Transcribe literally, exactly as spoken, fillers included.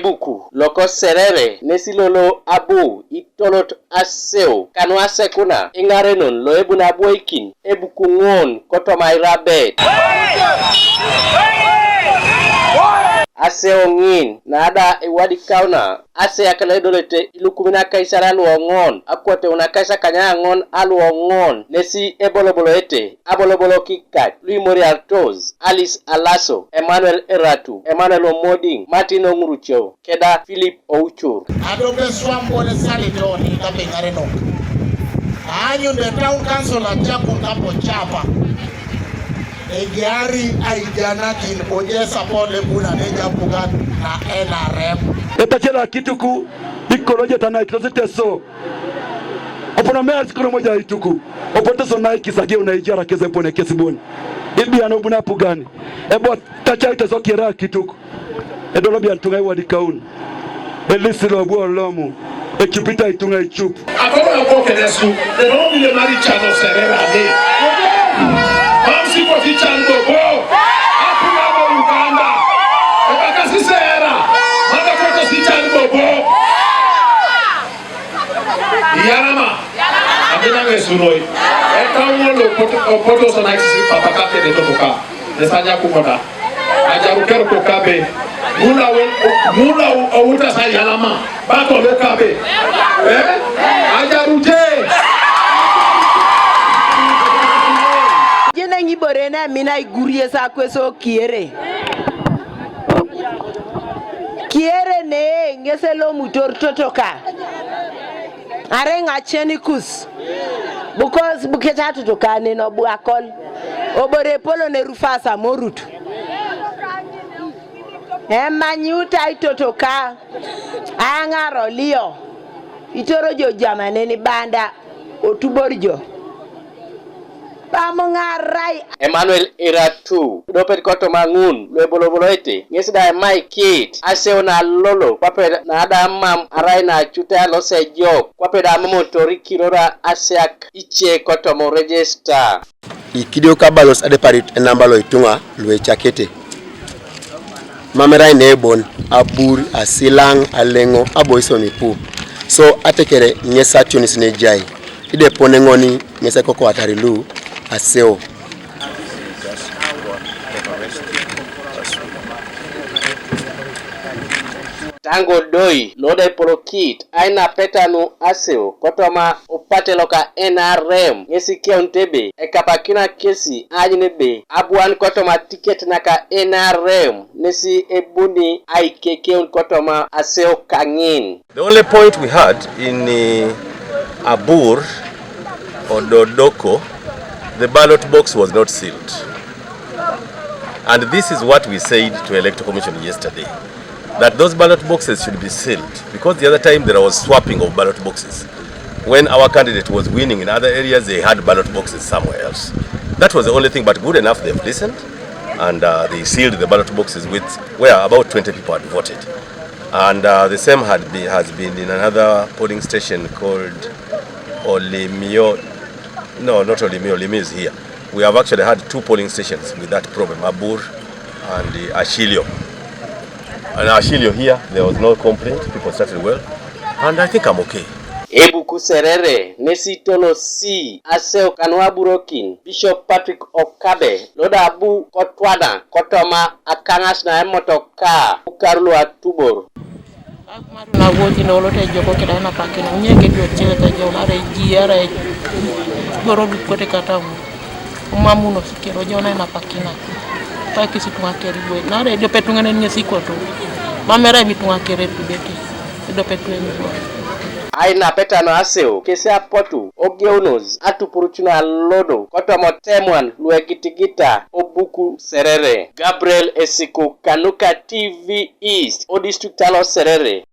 Ebuku loko Serere nesi lolo abu itolot aseu kanu asekuna iŋarenon loebun abwoikin ebuku ŋun kotoma airabet. Aseo ŋin naada iwadikauna aseak loedolete ilukumin akaisar aluoŋon, akoteun akaisakany aŋon aluoŋon, nesi eboloboloete abolobolo kikat luimoriartos Alice Alaso, Emmanuel Eratu, Emmanuel Omoding, Martin Oŋuruco, keda Philip Oucur. Adope swam bole saliton ikape ŋarenok. Aanyun the town council ajakun kapo chapa. Egiari aijanakin oje support lebuna neja pugan na N R M. Etacera kituku ikoloje tana itrositeso. Opona meas kono moja ituku. Opoteso na ikisageu na ijara kese pone kesibon. Ibiano buna pugani. Ebo tacha iteso kiera kituk. Edolo bian tunga iwadi kaun. Elisi lo buo lomu. Ecupita itunga icup. Akoro ya kuoke nesu. Edolo bile mari chano serera ni. Mamsi kwa fichan bobo. Apuna mo Uganda. Ebakasi sera. Mada kwa si chan bobo. Yarama. Abina ngesuroi. Eta wolo poto poto sana isi papa kake de totoka. Esanya kukoda. Ajaru kero ko kabe. Mula we mula uta sa yalama. Bako lo kabe. Eh? Ajaru je. Jene ngibore na mina igurie sa kweso kiere. Kiere ne ŋes elomutor totoka. Are ŋacenikus. Bukos buketa totoka neno buakol. Obore polo ne rufasa morut. Emanyuta itotoka. Aŋar olio. Itoro jo jamaneni banda. Otubor jo. Pamuŋarai. Emmanuel Iratu, dopet kotoma ŋun lueboloboloete, ŋes da emaikit aseu na lolo, kwape na da mam arai na cuta losejok, kwape da mam otorikirora aseak ice kotoma orejesta. Ikidio kabalos adeparit enamba loituŋa luecakete. Mam erai nebon, abur, asilaŋ, aleŋo, aboisio nuipu. So atekere ŋes ationis nejai, idepone ŋoni ŋes ekokoatari lu aseo. Taŋo doi lode polokit ainapeta nu aseo kotoma upate loka N R M ŋes ikeunit ebe ekapakina kesi aanyun ebe abuan kotoma tiket naka N R M nesi ebuni aikekeun kotoma aseo kaŋin. The only point we had in uh, Abur or Dodoko, the ballot box was not sealed. And this is what we said to Electoral Commission yesterday, that those ballot boxes should be sealed, because the other time there was swapping of ballot boxes. When our candidate was winning in other areas, they had ballot boxes somewhere else. That was the only thing, but good enough, they've listened, and uh, they sealed the ballot boxes with where about twenty people had voted. And uh, the same had be, has been in another polling station called Olimio. No, not Olimio. Olimio is here. We have actually had two polling stations with that problem, Abur and uh, Ashilio. And Ashilio here, there was no complaint. People started well. And I think I'm okay. Ebuku Serere nesi tolosi aseu kanuaburokin Bishop Patrick Okabe loda abu kotwana kotoma akaŋas na emotoka ukaru luatubor. Ak mar na wuoth ino olote joko keda na pakina. Nye ke dwe chile ka jo mare ji ara goro duk kote kata mu. Mamuno kero jo na pakina. Pa kisi tunga keri gwe. Na re jo petunga ne nye siko tu. Mamera bi tunga kere tu beti. Do petunga ni gwe. Aina petano aseo kesi apotu ogeunos atupurucuna lodo kotomo temwan luegitigita obuku Serere. Gabriel Esiku kanuka T V East o district alo Serere.